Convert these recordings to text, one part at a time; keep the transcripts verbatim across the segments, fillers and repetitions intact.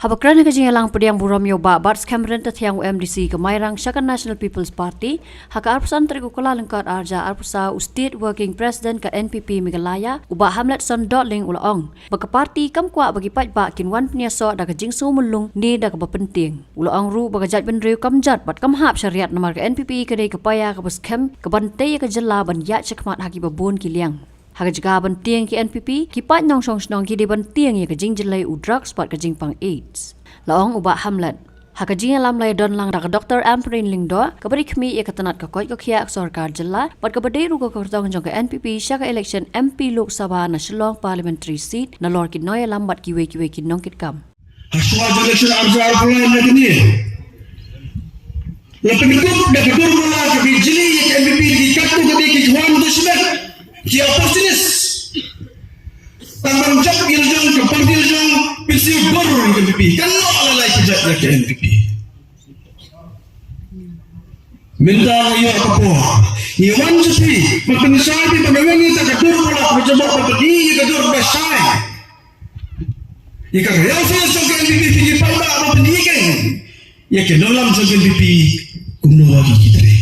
Haba kren ha ka jingïalang pdiang burom ïa u Bah Batskhem Ryntathiang, u M D C ka Mairang sha ka National People's Party, ha ka arphew san tarik u Kyllalyngkot arhajar arphew saw, u State Working President ka N P P Meghalaya, u Bah Hamletson Dohling, u la ong ba ka party kam kwah ba ki paidbah kin wan pynïasoh da ka jingsngewmyllung ne da kaba pyntieng. U la ong ruh ba ka jaitbynriew kam jot bad kam hap sha riat, namar ka N P P ka dei ka paia kaba skhem kaban tei ïa ka jylla ban ïaid shakhmat ha kiba bun ki liang. Ha ka jaka ban tieng ki N P P, ki paid nongshong shnong ki dei ban tieng ïa ka jingjyllei u drugs bad ka jingpang AIDS. La ong u Bah Hamlet. Ha ka jingïalam la ïadon lang da ka Doctor Ampareen Lyngdoh, kaba dei khmih ïa ka tnat ka koit ka khiah ka sorkar jylla, bad kaba dei ruh ka kyrtong jong ka N P P sha ka election M P Lok Sabha na Shillong Parliamentary Seat, nalor ki nongïalam bad kiwei kiwei ki nongkitkam. Hashwa election arhajar arphew lai na kane, la pynkup da ka dur ba la ka bijli ïa ka N P P, ki katto katne ki khwan dushman, ki opportunist. Tang ban jop ïa la jong ka party la jong, pynsiew dur ïa ka N P P. Kan noh la lai ka jait ïa ka N P P. Mynta nga ïoh ka por, ngi wan sha phi, ba pynshai phi ba nga wan ïa ka dur ba la ka jabok, ba phi ïa ka dur ba shai. Ïa ka real face jong ka N P P phi ngi pynbah ba phi ngi keng. Ïa ka nonglam jong ka N P P kumno wa ki ki tre.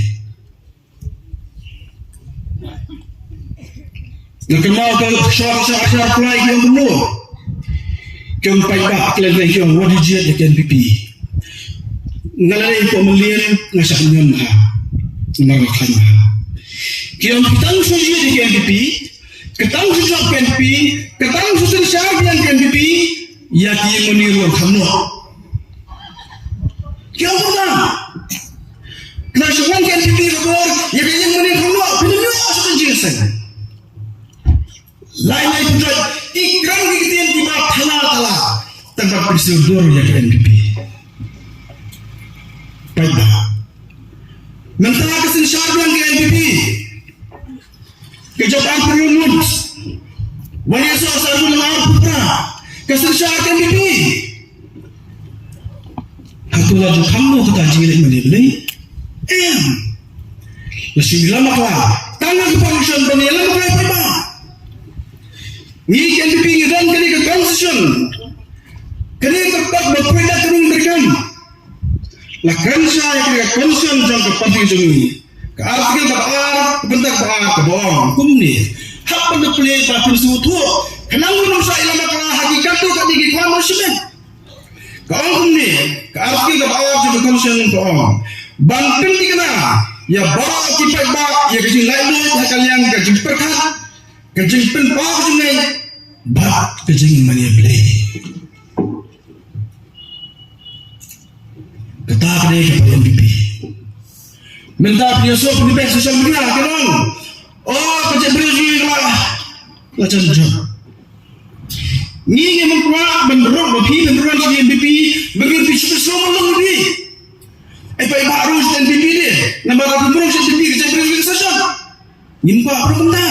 Nga kynmaw ka shwa ka shwa ka shwa pulai ki ong kumno. Ki ong paidbah khlem ki ong wat ïa ka N P P. Nga la dei ko mlien nga shah ngan ha. Nga nga khlem ha. Ki ong tang shu ïa ka N P P. Ka tang shu jop K N P, ka tang shu synshar biang K N P, ïa ki ïing mane ruh kham noh. Ki ong kumta. Kane shu wan K N P ka bor, ïa ki ïing mane kham noh, phi ïoh shu kan jingseng. Lai lai pynjot, ki kren ki ktien kiba thala thala. Tang ba pynsiew dur ïa ka N P P. Paidbah. Mynta ka synshar biang ka N P P. Ka jop arphew hynriew ngut. Wan ïasoh sa arphew hynriew ngut. Ka synshar ka N P P. Hato la ju kham mo kata jingïaleh mane Blei? Em. La shu ïalam bakla. Tang ha ka constitution ban ïalam bakla paidbah. Ngi ka N P P ngi don kane ka constitution. Kane ka kot ba poi da ka ring treikam. La kren shai ïa ka constitution jong ka party jong ngi. Ka article kaba ar, ka bynta kaba ar, kaba ong kumne. Hap ban da plie ba pynsngewthuh. Khnang ba ngin sa ïalam bakla ha ki katto katne ki khwan nongshim beiñ. Ka ong kumne, ka article kaba ar jong ka constitution ka ong. Ban pynthikna ïa baroh ki paidbah ïa ka jinglaitluid ha ka liang ka jingpyrkhat, ka jingpynpaw jingngeit bad ka jingmane Blei. Kata ka dei ka party N P P. Mynta phi ïasoh phi beh social media ki ong, oh, ka jaitbynriew jong ngi la, la jan jot. Ngi ngim kwah ban rung ba phi ban rung sha N P P, ba ngin phi shu shu ma long phi. Ai paidbah rung sha N P P de, namar ba phi rung sha N P P ka jaitbynriew jong ngi ka sa jot. Ngim kwah ba rung kumta.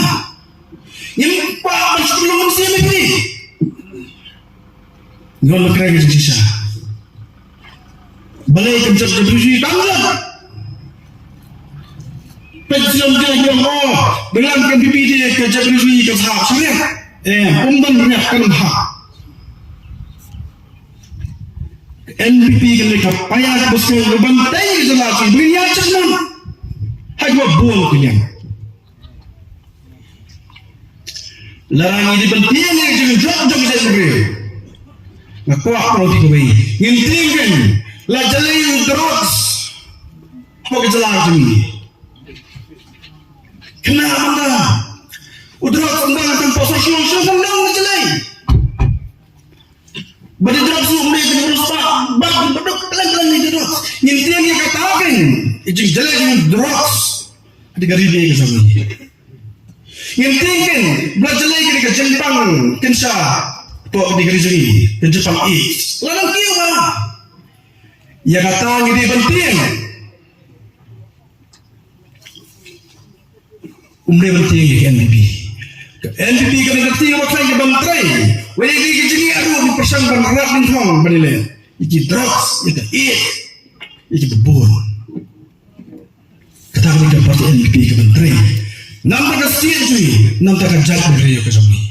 Ngim kwah ban shu long sha N P P. Ngi wan ban kren ka jingshisha. Balei kam jot ka jaitbynriew kam jot. Peit sha lam ka ïong o, ba lam ka N P P de ka jaitbynriew ka sah sha riat. Em, ym don riat kan bha. N P P ka leh ka paia ka bus ka ban tei ka jylla ka ban ïa chak man. Hai ba bun ka liang. Lada ngi dei ban tieng ïa ka jingdrok jong ka jaitbynriew. Nga kwah ban ong ïa kawei. Ngin tieng kan la jlei u drugs. Hapoh ka jylla jong ngi. Kane mynta u drugs mynta nga tang pok sa shuh shuh kan long la jlei. Ba dei drugs ruh mynta ka jingruh spah. Ba ba duk klan klan ni drugs. Ngin tieng ïa kata kan. I jingjlei jong drugs. Dei ka ri dei ka jong ngi. Ngin tieng kan, ba la jlei ka dei ka jingpang kynsha. To dei ka ri jong ngi, ka jingpang AIDS. La nang kiew ba. Ïa kata ngi dei ban tieng. Um dei ban tieng ïa ka N P P. Ka N P P ka dei ka tieng ba khlaiñ ka ban trei. Wei dei ka jingïaroh ban pyrshang ban rat ban thong ban ïaleh. Ïa ki drugs, ïa ka AIDS, ïa ki babun. Kata ka dei ka party N P P ka ban trei. Namar ka state jong ngi, namar ka jaitbynriew ka jong ngi.